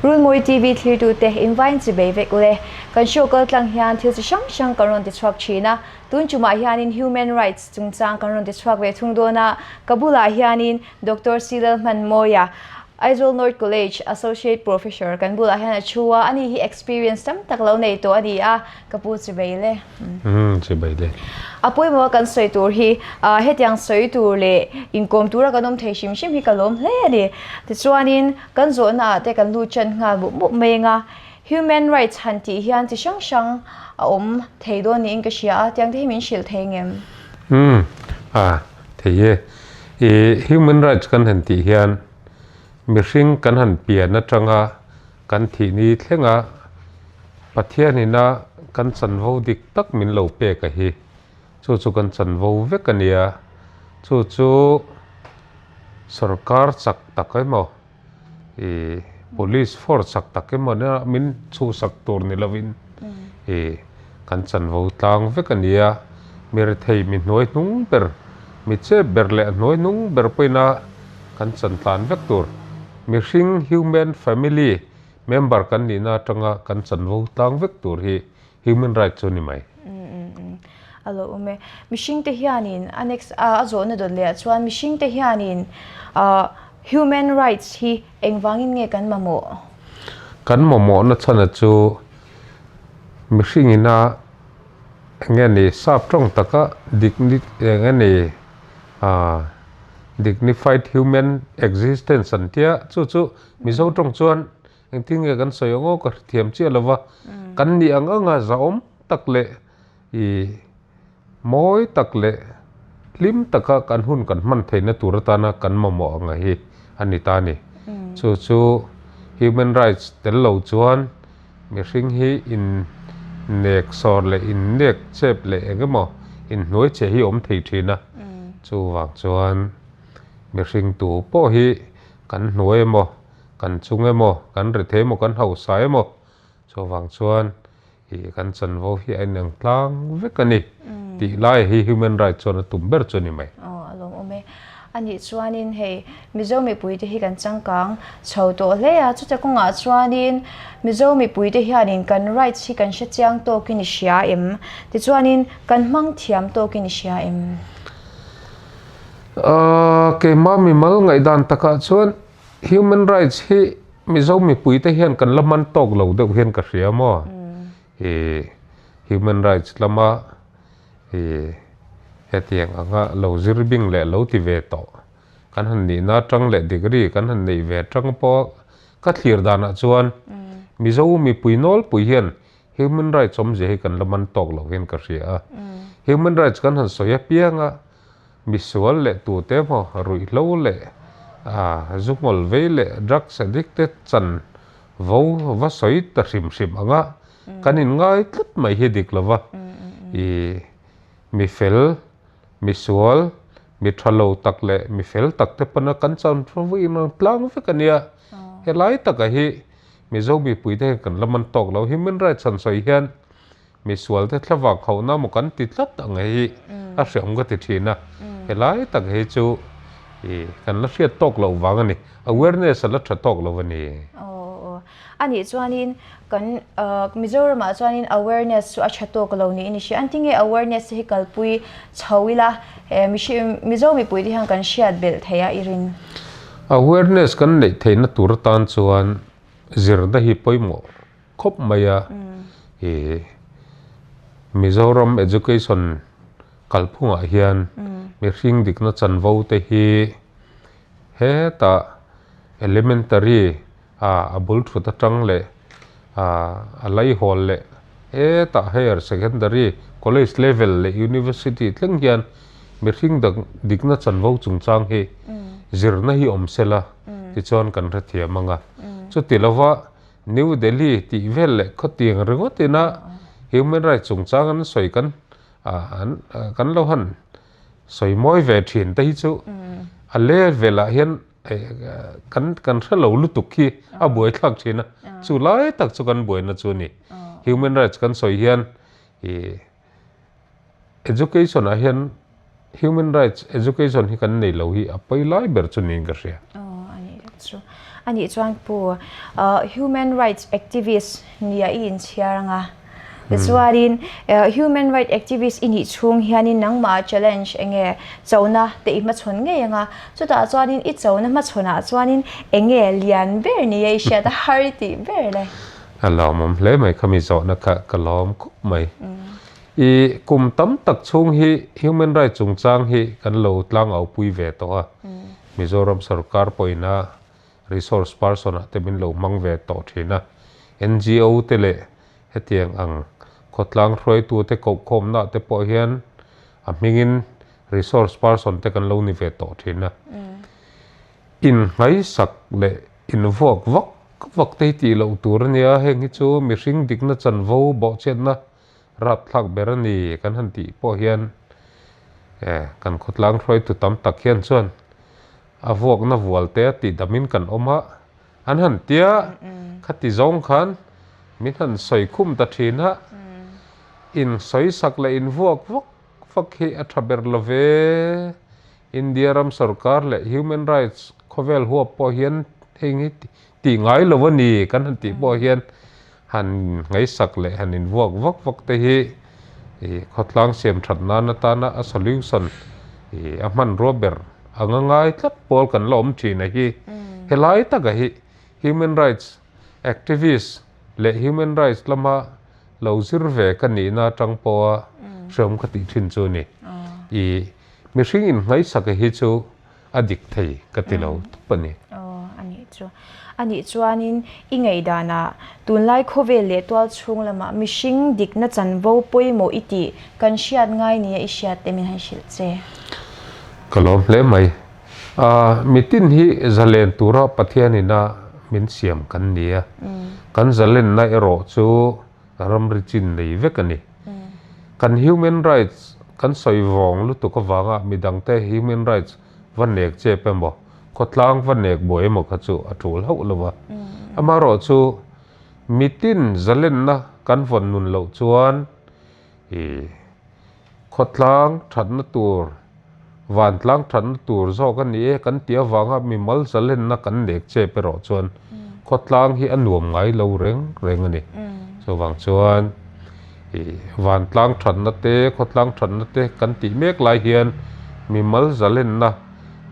Runmawi TV thlirtute invine chi bei vek ule. Kan show kal tlang hian thil chi hrang hrang kan rawn ti chhuak thin a. Tun tumah hianin Human Rights chungchang kan rawn ti chhuak ve thung dawn a. Ka bulah hianin Doctor Silal Hmanmawia, Aizawl North College Associate Professor kan bulah hian a thu a. Ani hi experience tam tak lo nei tawh a ni a. Ka pu chi bei le. Umm chi bei le. A pawimawh a kan sawi tur hi hetiang sawi tur leh inkawm tura kan awm thei hrim hrim hi ka lawm hle a ni. Tichuanin kan zawhna ah te kan lut ṭan nghal mup mup mai anga Human Rights han tih hian chi hrang hrang a awm thei dawn niin ka hria a, tiang te hi min hrilh thei ngem? Umm a thei e. I Human Rights kan han tih hian mihring kan han pian atanga Kan thihni thlenga Pathianina kan chanvo dik tak min lo pek a hi. Chu chu kan chanvo vek a nia. Chu chu sorkar chak tak emaw ih police force chak tak emaw nia min chhuhsak tur ni lovin ih kan chanvo tlang vek a nia. Mi rethei mi hnuai hnung ber, mi chep ber leh a hnuai hnung ber pawhin a kan chan tlan vek tur. Mihring, human family, member kan nihna atanga kan chanvo tlang vek tur hi human right chu a ni mai. A lo awm e. Mihringte hianin a next a zawhna dawt leh ah chuan mihringte hianin human rights hi engvangin nge kan mamawh? Kan mamawhna chhana chu mihringina eng nge ni sap tawng taka dignity eng nge ni Aaa dignified human existence an tia, chu chu Mizo tawng chuan engtin nge kan sawi ang aw ka hrethiam chiah lo va, kan nih ang anga zahawm tak leh ih mawi tak leh hlim taka kan hun kan hman theihna tur atana kan mamawh anga hi a ni ta a ni. Chu chu human rights tel lo chuan Mihring hi in nek sawr leh in nek chep leh eng emaw in hnuai che hi awm thei thin a, chuvang chuan mihring tu pawh hi kan hnuai emaw, kan chung emaw, kan ri thei emaw, kan hausa emaw, chuvang chuan ih kan chanvo hi a inang tlang vek a ni tih lai hi human right chuan a tum ber chu a ni mai. Aw a lawmawm e. A nih chuanin hei Mizo mipuite hi kan changkang chho tawh hle a, chuta kawngah chuanin Mizo mipuite hianin kan rights hi kan hre chiang tawkin i hria em? Tichuanin kan hmang thiam tawkin i hria em? Ahh keimah mimal ngaihdan takah chuan human rights hi Mizo mipuite hian kan la hman tawk lo deuh hian ka hria maw? Ih human rights lama ih hetiang anga lo zir bing leh lo ti ve tawh kan han nihna atang leh degree kan han neih ve atang pawh ka thlir danah chuan Mizo mipui nawlpui hian human rights awmzia hi kan la man tawk lo hian ka hria a. Human rights kan han sawi apiang a, misual leh tute emaw ruihhlo leh ah zu ngawl vei leh drugs addicted chan vo va sawi ta hrim hrim ang a, kan inngai tlat mai hi dik lo va. Ih mi fel Misual, mi tha lo tak leh mi fel tak te pawn a kan chan vawiin ang tlang vek a nia. Helai taka hi Mizo mipui te hian kan la man tawk lo. Human rights han sawi hian misual te thlavang hauhna maw kan ti tlat ang hi a hreawm ka ti thin a. Helai tak hi chu ih kan la hriat tawk loh vang a ni. Awareness a la tha tawk lo a ni. A nih chuanin kan Mizoramah chuanin awareness chu a tha tawk lo niin i hria. An tinge awareness hi kalpui chho ila Mizo mipui te hian kan hriat belh thei a i rin? Awareness kan neih theihna tur atan chuan zirna hi pawimawh khawp mai a. Ih Mizoram education kalphungah hian mihring dikna chanvo te hi hetah elementary a bul thut atang leh a laihawl leh hetah higher secondary college level leh university thleng hian mihring dang dikna chanvo chungchang hi zirna hi awm sela tichuan kan hrethiam ang a. Chuti lova New Delhi tih vel leh khawtiang ringawt ina human rights chungchang an sawi kan an kan lo han sawi mawi ve thin te hi chu a level ah hian Kan kan hre lo lutuk hi a buai thlak thin a, chu lai tak chu kan buaina chu a ni. Human rights kan sawi hian ih education ah hian human rights education hi kan nei lo hi a pawi lai ber chu niin ka hria. Aw a ni tak chu. A nih chuan Pu, Human Rights Activist nia i inchhiar anga. Tichuanin Human Right Activist i nih chhung hianin nangmah challenge enge chona te i hmachhawn ngei anga, chutah chuanin i chona hmachhawnah chuanin enge lian ber nia i hriat a har i tih ber le? A lawmawm hle mai khami zawhna kha ka lawm khawp mai. I kum tam tak chhung hi Human Rights chungchang hi kan lo tlangau pui ve tawh a, Mizoram sorkar pawhina resource person ah te min lo hmang ve tawh thin a, NGO te leh hetiang ang khawtlang hruaitu te kohkhawmna te pawh hian a hmingin resource person te kan lo ni ve tawh thin a. Inngaisak leh invuak vak vak te hi tih loh tur a nia, heng hi chu mihring dikna chanvo bawhchhiatna rapthlak ber a ni kan han tih pawh hian kan khawtlang hruaitu tam tak hian chuan a vuakna vual te a tih damin kan awm a, an han tia khati zawng khan min han sawi khum ta thin a, in sawi sak leh in vuak vak vak hi a tha ber lo ve. India ram sorkar leh human rights khawvel huap pawh hian heng hi tih ngai lo a ni kan han tih pawh hian han ngaihsak leh han invuak vak vak te hi ih khawtlang siam that nan atana a solution ih a hmanrua ber anga ngai tlat pawl kan la awm thin a hi. Helai taka hi human rights activist leh human rights lama lo zir ve ka nihna atang pawha hreawm ka tih thin chu a ni. Ih mihring inngaisak hi chu a dik thei ka ti lo tawp a ni. Aw, a nih chu. A nih chuanin i ngaihdanah tunlai khawvel leh tual chhung lamah mihring dikna chanvo pawimawh i tih kan hriat ngai nia i hriat te min han hrilh che. Ka lawm hle mai. A, mitin hi zalen tura Pathianina min siam kan ni a. Kan zalenna erawh chu ramri chin nei vek a ni. Kan human rights kan sawi vawng lutuk avanga midangte human rights va nek chep emaw, khawtlang va nek buai emaw kha chu a tul hauh lo va. Amaherawhchu mitin zalenna kan vawn nun loh chuan ih Khawtlang thatna tur, vantlang thatna tur zawk a ni e kan tih avanga mimal zalenna kan nek chep erawh chuan khawtlang hi a nuam ngai lo reng reng a ni. Chuvang chuan ih vantlang thatna te, khawtlang thatna te kan tih mek lai hian mimal zalenna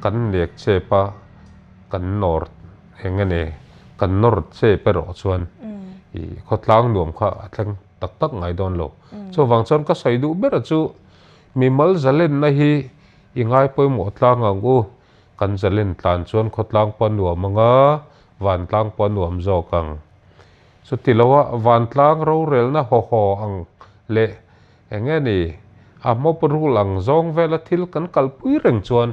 kan nek chep a, kan nawr eng a ni, kan nawr chep erawh chuan ih khawtlang nuam kha a thleng tak tak ngai dawn lo. Chuvang chuan ka sawi duh ber chu mimal zalenna hi i ngai pawimawh tlang ang u, kan zalen tlan chuan khawtlang pawh a nuam ang a, vantlang pawh a nuam zawk ang. Chuti loa vantlang rorelna haw haw ang leh eng nge ni a mob rule ang zawng vela thil kan kalpui reng chuan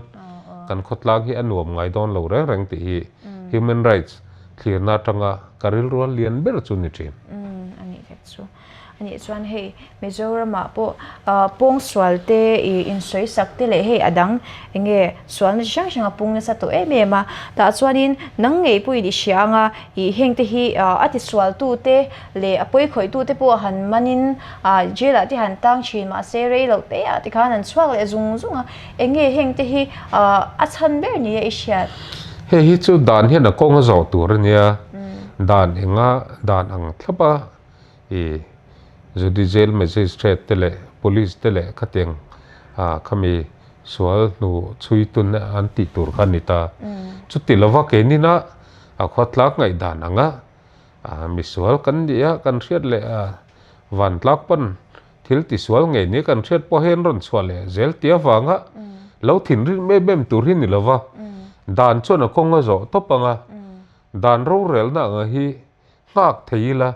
kan khawtlang hi a nuam ngai dawn lo reng reng tih hi human rights thlirna atanga ka rilrual lian ber chu ni thin. A nih vek chu. A nih chuan hei Mizoramah pawh pawngsual te ih insawi sak te leh hei a dang eng nge sualna chi hrang hrang a pung nasa tawh em em a. Tah chuanin nang ngei pawhin i hria anga ih heng te hi a tisual tu te leh a pawi khawih tu te pawh han manin jail ah te han tang thin mahse rei loh te ah te khan an chhuak leh zung zung a. Eng nge heng te hi a chhan ber nia i hriat? Hei hi chu dan hian a kawng a zawh tur a nia. Dan enga dan ang thlap a i judicial magistrate te leh police te leh khatiang khami sual hnu chhui tun an tih tur kha a ni ta. Chuti lova keinina a khawtlak ngaihdan anga misual kan ni a kan hriat leh vantlak pawn Thil tisual ngei nia kan hriat pawh hian rawn chhuah leh zel tih avanga lo thinrim em em tur hi ni lova, dan chuan a kawng a zawh tawp ang a, dan rorelna anga hi nghak thei ila,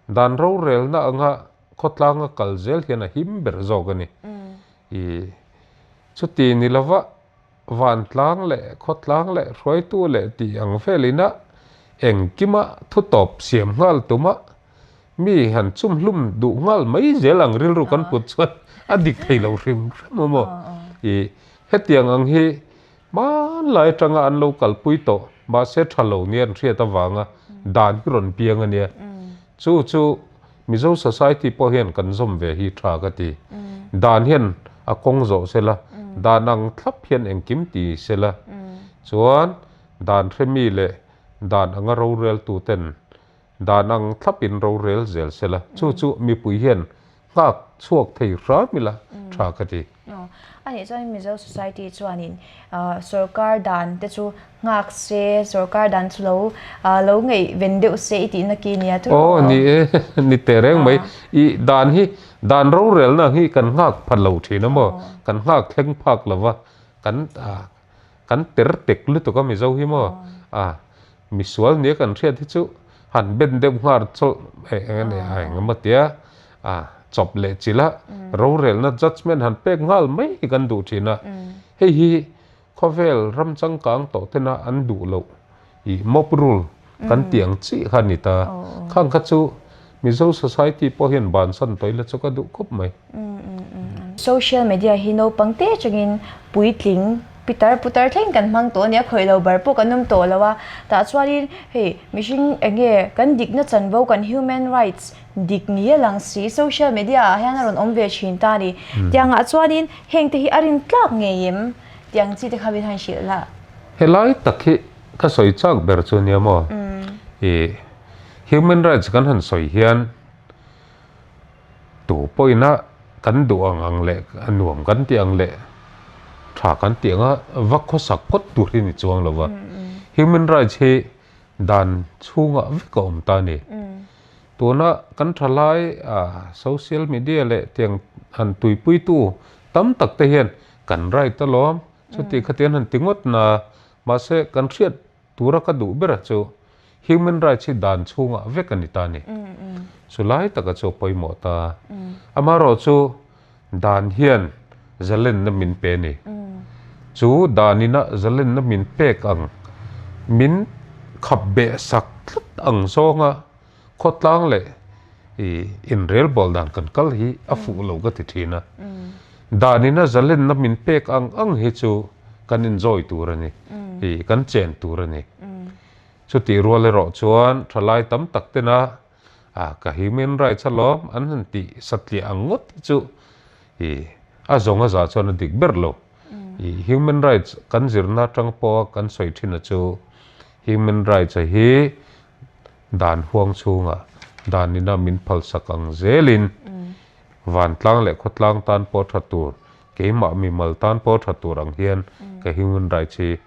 dan rorelna anga khawtlanga kal zel hian a him ber zawk a ni. I chuti ni lova vantlang leh khawtlang leh hruaitu leh tih ang velina engkima thutawp siam nghal tuma Mi han chum hlum duh nghal mai zel ang rilru kan put chuan a dik thei lo hrim hrim a maw? I hetiang ang hi hmanlai atanga an lo kalpui tawh mahse tha lo nia an hriat avanga dan hi rawn piang a nia. Chu chu Mizo society pawh hian kan zawm ve hi tha ka ti. Dan hian a kawng zawh sela, dan ang thlap hian engkim ti sela. Chuan dan hremi leh. Dan anga roreltuten dan ang thlapin rorel zel sela, chu chu mipui hian nghak chhuak thei hram ila tha ka ti. A nih chuan Mizo Society chuanin sorkar dan te chu nghak se, sorkar dan chu lo lo ngaihven deuh se i tihna ki nia chu. Aw ni e, ni teh reng mai. I dan hi, dan rorelna hi kan nghak pha lo thin a maw? Kan nghak thleng phak lo va, kan kan ter tek lutuk a Mizo hi maw? A misual nia kan hriat hi chu han ben deuh nghar chawlh eng eng eng emaw tia a chawp leh chilh a, rorelna judgement han pek nghal mai hi kan duh thin a. Hei hi khawvel ram changkang tawh tena an duh loh ih mob rule kan tih ang chiah kha a ni ta. Khang kha chu Mizo society pawh hian bansan tawih la chu ka duh khawp mai. Social media hi naupang te atangin puitling pitar putar thleng kan hmang tawh a nia, khawih lo bar pawh kan awm tawh lo a. Tah chuanin hei mihring eng nge kan dikna chanvo kan human rights dik ni a lang si social media ah hian a rawn awm ve thin ta a ni. Tiangah chuanin heng te hi a rin tlak ngei em tiang chi te kha min han hrilh lah. Helai tak hi ka sawi chak ber chu nia maw? Ih human rights kan han sawi hian Tu pawhina kan duh ang ang leh a nuam kan tih ang leh tha kan tih anga va khawsak phawt tur hi ni chuang lo va. Human rights hi dan chhungah vek a awm ta a ni. Tuna kan thalai social media leh tiang han tuipuitu tam tak te hian kan right alawm chuti khatiang han ti ngawt na mahse kan hriat Tura ka duh ber chu human rights hi dan chhungah vek a ni ta a ni. Chu lai taka chu a pawimawh ta. Amaherawh chu dan hian zalenna min pe a ni. Chu danina zalenna min pek ang, min khap beh sak tlat ang zawnga khawtlang leh inrelbawl dan kan kal hi a fuh lo ka ti thin a. Danina zalenna min pek ang ang hi chu kan enjoy tur a ni, ih kan chen tur a ni. Chutih rual erawh chuan thalai tam tak tena ah ka human rights alawm an han tih satliah ang ngawt hi chu ih a zawng a zah chuan a dik ber lo. Ih human rights kan zirna atang pawha kan sawi thin a chu human rights a hi dan huang chhungah danina min phalsak ang zelin vantlang leh khawtlang tan pawh tha tur Keimah mimal tan pawh tha tur ang hian ka human rights hi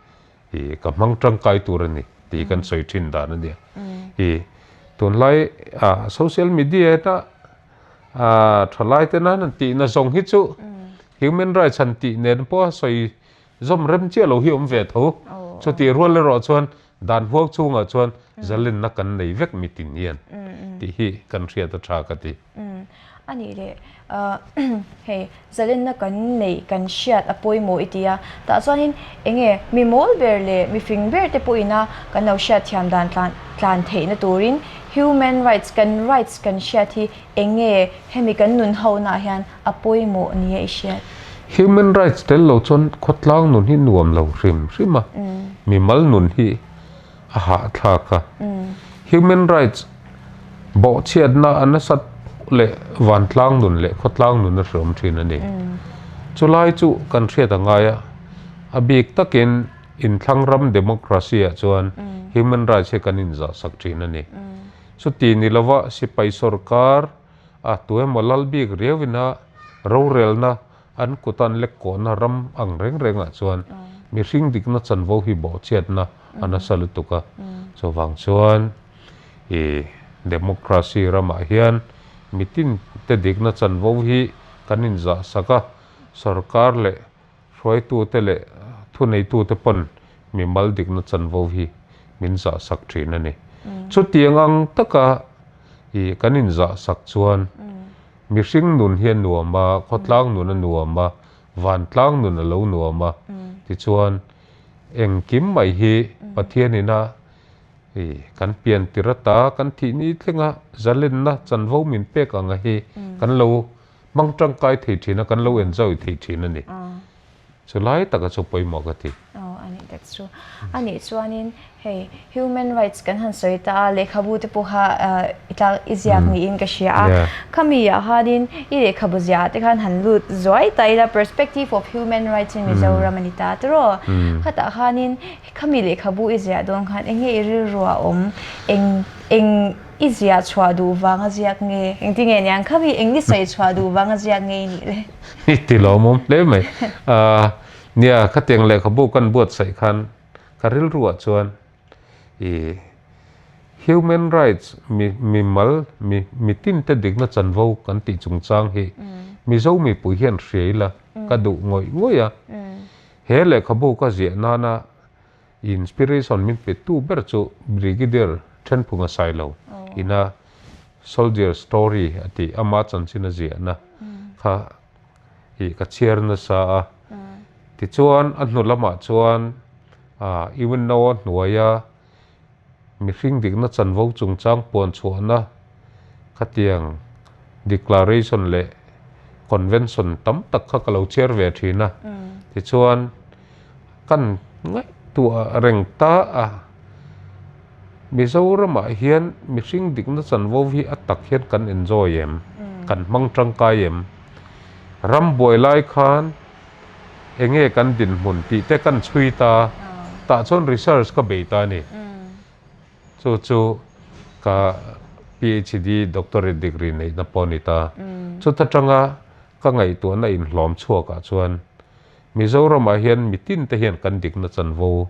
ih ka hmang tangkai tur a ni tih kan sawi thin dan a nia. Ih tunlai ah social media heta ah thalai te nan an tihna zawng hi chu human rights han tih nen pawh a sawi zawm rem chiah lo hi awm ve tho. Chutih rual erawh chuan dan huang chhungah chuan zalenna kan nei vek mitin hian tih hi kan hriat a tha ka ti. A nih leh hei zalenna kan neih kan hriat a pawimawh i ti a, tah chuanin eng nge mi mawl ber leh mi fing ber te pawhina kan lo hriat thiam dan tlan tlan theihna turin human rights kan rights kan hriat hi eng nge hemi kan nun ho naah hian a pawimawh nia i hriat? Human rights tel lo chuan khawtlang nun hi nuam lo hrim hrim a, mimal nun hi a hahthlak a. Human rights bawhchhiatna a nasat leh vantlang nun leh khawtlang nun a hreawm thin a ni. Chulai chu kan hriat a ngai a, a bik takin inthlang ram democracy ah chuan human rights hi kan inzahsak thin a ni. Chuti ni lova sipai sorkar a tuemaw lal bik riauina rorelna An kut an lek kawhna ram ang reng rengah chuan mihring dikna chanvo hi bawhchhiatna a nasa lutuk a. Chuvang chuan i democracy ramah hian mitin te dikna chanvo hi kan inzahsak a, sorkar leh hruaitute leh thuneitute pawn mimal dikna chanvo hi min zahsak thin a ni. Chutiang ang taka i kan inzahsak chuan Mihring nun hi a nuam a, khawtlang nun a nuam a, vantlang nun a lo nuam a, tichuan engkim mai hi Pathianina i kan pian tir ata kan thih ni thlenga zalenna chanvo min pek anga hi kan lo hmang tangkai thei thin a, kan lo enjoy thei thin a ni. Chulai taka chu pawimawh ka ti. Aw a nih tak. nghet chu. A nih chuanin hei human rights kan han sawi ta a, lehkhabu te pawh kha i tlak i ziak niin ka hria a. Khami ah khanin i lehkhabu ziah ah te khan han lut zuai ta ila perspective of human rights in Mizoram a ni ta tiraw? Khatah khanin khami lehkhabu i ziah dawn khan eng nge i rilru ah awm? Eng eng i ziah chhuah duh vanga ziak nge? Engtin nge niang khami eng i sawi chhuah duh vanga ziak nge i nih le? I ti lawmawm hle mai. Nia, khatiang lehkhabu kan buatsaih khan ka rilruah chuan i human rights mi mimal mi mitinte dikna chanvo kan tih chungchang hi Mizo mipui hian hria ila ka duh ngawih ngawih a. He lehkhabu ka ziah nana inspiration min pe tu ber chu Brigadier Thenphunga Sailo ina Soldier Story a tih ama chanchin a ziahna kha ih ka chhiar nasa a. Tichuan a hnu lamah chuan ah UNO a hnuaia mihring dikna chanvo chungchang puan chhuahna khatiang declaration leh convention tam tak kha ka lo chhiar ve thin a. Tichuan kan ngaihtuah reng ta a, Mizoramah hian mihring dikna chanvo hi a tak hian kan enjoy em? Kan hmang tangkai em? Ram buai lai khan eng nge kan dinhmun tih te kan chhui ta, tah chuan research ka bei ta a ni. Chu chu ka PhD doctorate degree neihna pawh a ni ta. Chuta tanga ka ngaihtuahna inhlawm chhuakah chuan Mizoramah hian mitin te hian kan dikna chanvo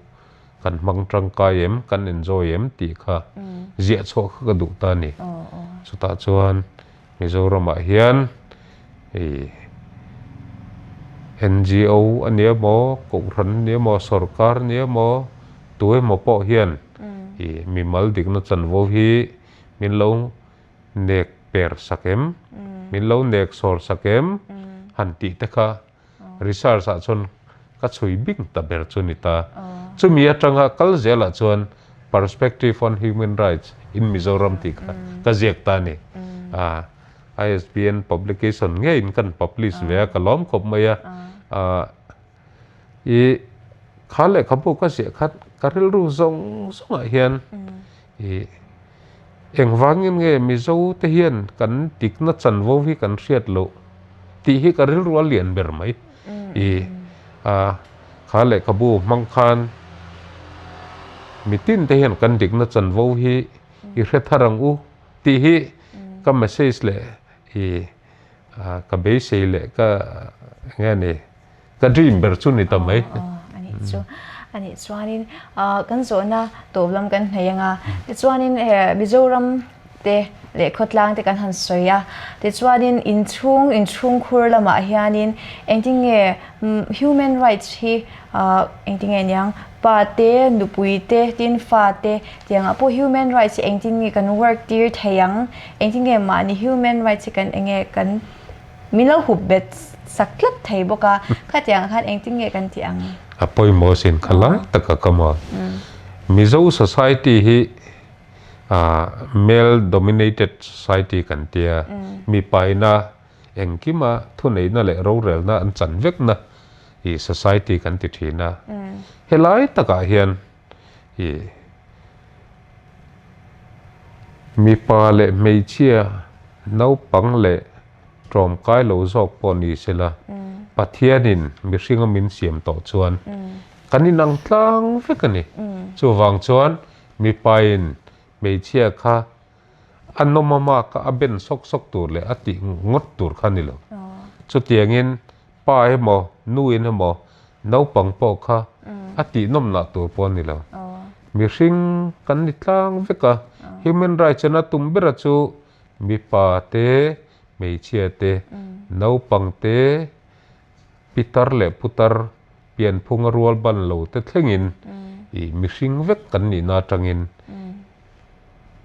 kan hmang tangkai em, kan enjoy em tih kha ziah chhuah kha ka duh ta a ni. Chutah chuan Mizoramah hian ih NGO a nia maw, Kohhran a nia maw, sorkar a nia maw, tu emaw pawh hian ih mimal dikna chanvo hi min lo nek per sak em, min lo nek sawr sak em han tih te kha Research ah chuan ka chhui bik ta ber chu ni ta. Chumi atanga kal zelah chuan Perspective on Human Rights in Mizoram tih kha ka ziak ta a ni. ISBN publication ngeiin kan publish ve a, ka lawm khawp mai a. I kha lehkhabu ka ziah khan ka rilru zawng zawngah hian i Engvangin nge Mizo te hian kan dikna chanvo hi kan hriat loh tih hi ka rilru a lian ber mai. I a kha lehkhabu hmang khan mitin te hian kan dikna chanvo hi i hre thar ang u tih hi ka message leh i ka beisei leh ka eng nge ni Ka dream ber chu ni ta mai. A nih chu. A nih chuanin kan zawhna tawp lam kan hnaih anga tichuanin Mizoram te leh khawtlang te kan han sawi a. Tichuanin inchhung inchhungkhur lamah hianin engtin nge human rights hi engtin nge niang pa te nupui te tin fa te tiangah pawh human rights hi engtin nge kan work tir thei ang engtin nge mahni human rights hi kan enge kan Min lo hup bet sak tlat thei bawk a, khatiang ah khan engtin nge kan tih ang? A pawimawh sin kha lai taka ka maw. Mizo society hi male dominated society kan tia, mipa ina engkima thuneihna leh rorelna an chan vekna i society kan ti thin a. Helai takah hian i Mipa leh hmeichhia, naupang leh tlawmkai lo zawk pawh ni sela, Pathianin mihringa min siam tawh chuan kan inang tlang vek a ni. Chuvang chuan mipain hmeichhia kha a nawm a maka a ben sawk sawk tur leh a tih ngawt tur kha a ni lo. Chutiangin pa emaw nuin emaw naupang pawh kha a tih nawmnah tur pawh a ni lo. Mihring kan ni tlang vek a, human rights in a tum bera chu mipa te, hmeichhia te, naupang te, pitar leh putar, pianphunga rual ban lo te thlengin ih mihring vek kan nihna atangin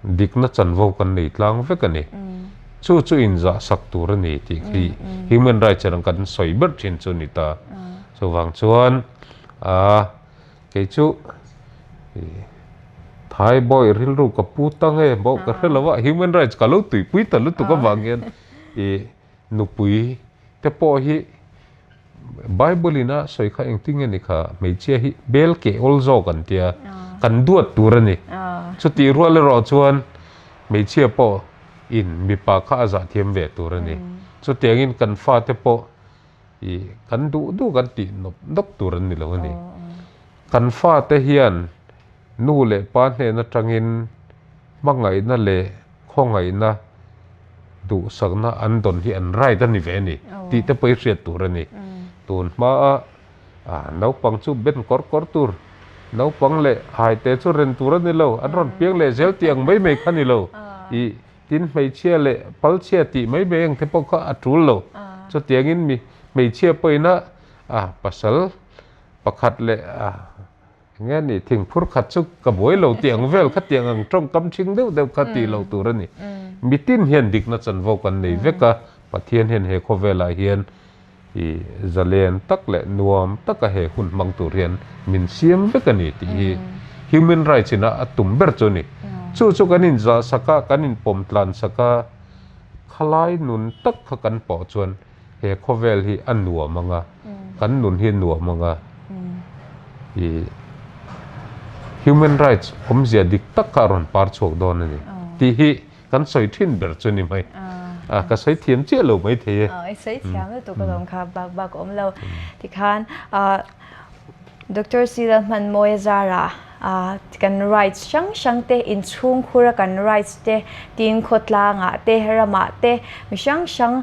Dikna chanvo kan nei tlang vek a ni. Chu chu inzah sak tur a ni tih khi human rights erawh kan sawi ber thin chu a ni ta. Chuvang chuan a kei chu Thai boy rilru ka pu ta nge pawh ka hre lo a, human rights ka lo tuipui ta lutuk avang hian i nupui te pawh hi. Bible in a sawi kha engtin nge ni kha hmeichhia hi bel keh awl zawk an tia kan duat tur a ni. Chutih rual erawh chuan hmeichhia pawh in mipa kha a zah thiam ve tur a ni. Chutiangin kan fate pawh ih kan duh duh kan tih nawp nawp tur an ni lo a ni. Kan fate hian nu leh pa hnen atangin hmangaihna leh khawngaihna duhsakna an dawn hi an right a ni ve a ni tih te pawh hi hriat tur a ni. Tun hmaa naupang chu ben kawr kawr tur, naupang leh haite chu ren tur a ni lo, an rawn piang leh zel tih ang mai mai kha a ni lo. Ih tin hmeichhia leh palchhia tih mai mai ang te pawh kha a tul lo. Chutiangin mi hmeichhia pawhin a pasal pakhat leh a. Enge ni, thingphur khat chu ka buai lo tih ang vel kha tiang ang tawngkam thing deuh deuh kha tih loh tur a ni. Mitin hian dikna chanvo kan nei vek a, Pathian hian he khawvelah hian i zalen tak leh nuam taka he hun hmang tur hian min siam vek a ni tih hi human rights ina a tum ber chu a ni. Chu chu kan inzah sak a, kan inpawm tlan sak a, khalai nun tak kha kan pawh chuan he khawvel hi a nuam ang a, kan nun hi a nuam ang a, i human rights awmzia dik tak kha a rawn par chhuak dawn a ni tih hi kan sawi thin ber chu ni mai. A ka sawi thiam chiah lo mai thei e. I sawi thiam lutuk alawm kha bak bak a awm lo. Tikhan Doctor Sila Hmanmawia zarah kan rights hrang hrang te, inchhung khura kan rights te, tin khawtlangah te, ramah te, mi hrang hrang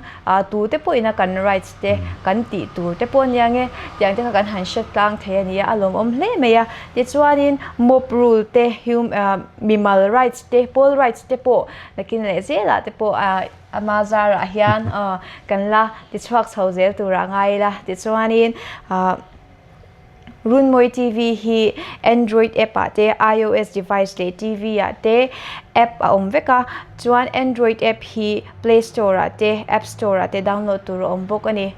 tute pawhin a kan rights te kan tih tur te pawh a nia nge tiang te kha kan han hre tlang thei a ni a, a lawmawm hle mai a. Tichuanin mob rule te, mimal rights te, pawl rights te pawh nakin leh zelah te pawh ama zarah hian kan la tichhuak chho zel turah ngai ila. Tichuanin. Runmawi TV hi Android app ah te iOS device leh TV ah te app a awm vek a, chuan Android app hi Play Store ah te App Store ah te download tur a awm bawk a ni.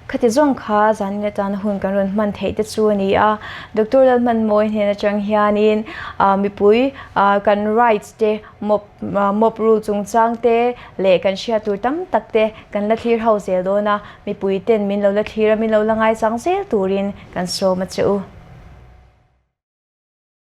Khati zawng kha zanin atana hun kan rawn hman theih te chu a ni a, Doctor Lalhmanmawi hnen atang hianin mipui kan rights te mawp Mop rule chungchang te leh kan hriat tur tam tak te kan la thlir ho zel dawn a, mipui ten min lo la thlir a, min lo la ngaichang zel turin kan sawm a che u.